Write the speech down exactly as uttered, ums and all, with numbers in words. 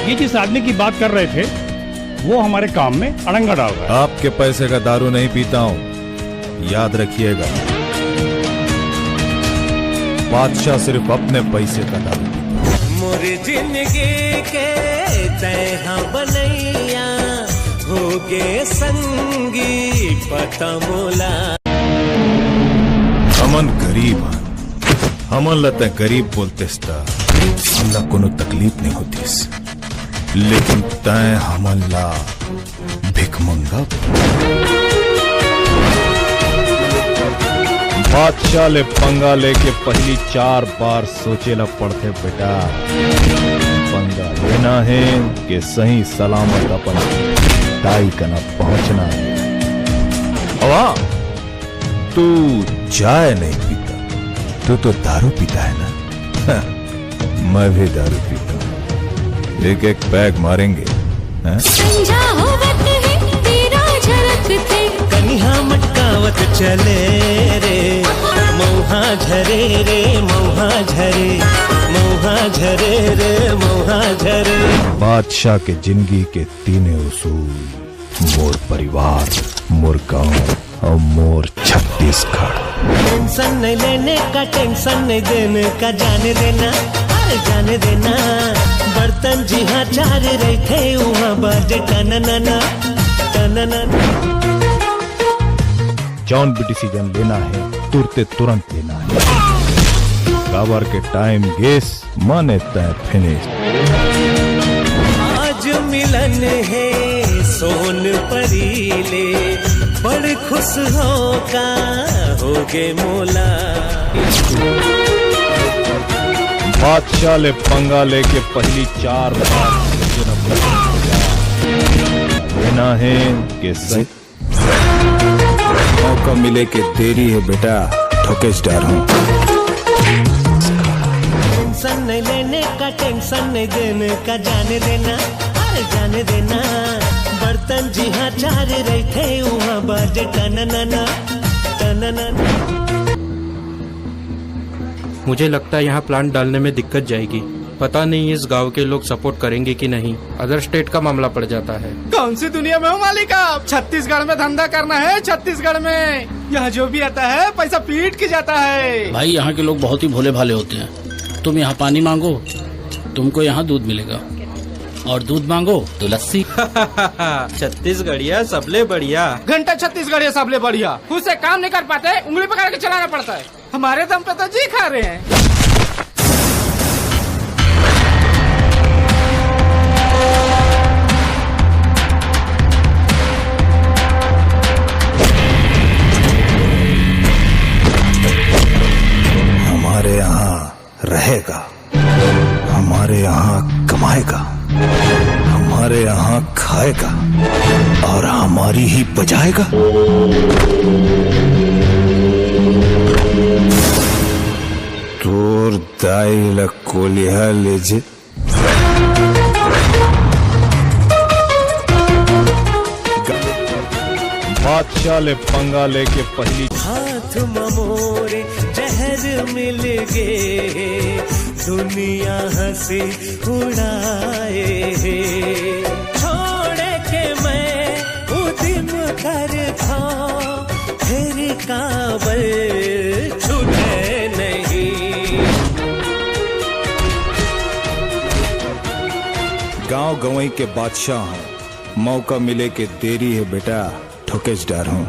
ये जिस आदमी की बात कर रहे थे, वो हमारे काम में अड़ंगा डाल रहा है। आपके पैसे का दारू नहीं पीता हूँ, याद रखिएगा। बादशाह सिर्फ अपने पैसे का दारू पीता है। मोर जिंदगी के तय हा बनैया, होगे संगी पता मोला। हमन गरीब हन, हमन ला तैं गरीब बोलतेस त हमला कोनो तकलीफ नहीं होतिस, लेकिन तैं हमन ला भिखमंगा। बादशाह ले पंगा लेके पहिली चार बार सोचे ला पड़थे बेटा। पंगा लेना हे के सही सलामत अपन दाई कना पहुंचना हे। अउ हाँ, तू चाय नहीं पीता, तू तो दारू पीता है ना? मैं भी दारू पीता हूँ। एक एक पैग मारेंगे, हैं? संझा होवत हे, तेरा झलक थे। कनिहा मटकावत चले रे, मौहा झरे रे, मौहा झरे, मौहा झरे रे, मौहा झरे। बादशाह के जिंदगी के तीने उसूल, मोर परिवार, मोर गांव अउ मोर छत्तीसगढ़। टेंशन नहीं लेने का, टेंशन नहीं देने का, जाने देना, अरे जाने देना। बर्तन जिहाँ चार रहिथे, उहाँ बाजे टननना, टननना। जौन भी डिसीजन लेना हे, तुरते तुरंत लेना हे। काबर के टाइम गेस, माने तय फिनिश। आज मिलन हे सोन परी ले, बड़ खुश हो का होगे मोला। बादशाह ले पंगा लेके पहिली चार बार लेना हे के सही। मौका मिले के देरी हे बेटा, ठोकेच डारहूं। टेंशन नहीं लेने का, टेंशन नहीं देने का, जाने देना, अरे जाने देना। बर्तन जिहाँ चार रहिथे, उहाँ बाजे टननना, टननना। मुझे लगता है यहाँ प्लांट डालने में दिक्कत जाएगी। पता नहीं इस गांव के लोग सपोर्ट करेंगे कि नहीं। अदर स्टेट का मामला पड़ जाता है। कौन सी दुनिया में हो मालिक आप? छत्तीसगढ़ में धंधा करना है, छत्तीसगढ़ में। यहाँ जो भी आता है, पैसा पीट के जाता है। भाई, यहाँ के लोग बहुत ही भोले भाले होते हैं। तुम यहाँ पानी मांगो, तुमको यहाँ दूध मिलेगा, और दूध मांगो तो लस्सी। छत्तीसगढ़िया सबले बढ़िया। घंटा छत्तीसगढ़िया सबले बढ़िया। खुद से काम नहीं कर पाते, उंगली पकड़ के चलाना पड़ता है। हमारे दम पे तो जी खा रहे हैं। हमारे यहाँ रहेगा, हमारे यहाँ कमाएगा, हमारे यहाँ खाएगा और हमारी ही बजाएगा। तोर दाई ल कोलिहा ले जे। बादशाह ले पंगा लेके पहिली हाथ म मोरे जहर मिल गे, दुनिया हंसी उड़ाए हे। छोड़ के मैं उदिम करथौं, फेर काबर छूटे नहीं। गांव गंवई के बादशाह हूँ, मौका मिले के देरी हे बेटा, ठोकेच डारहूँ।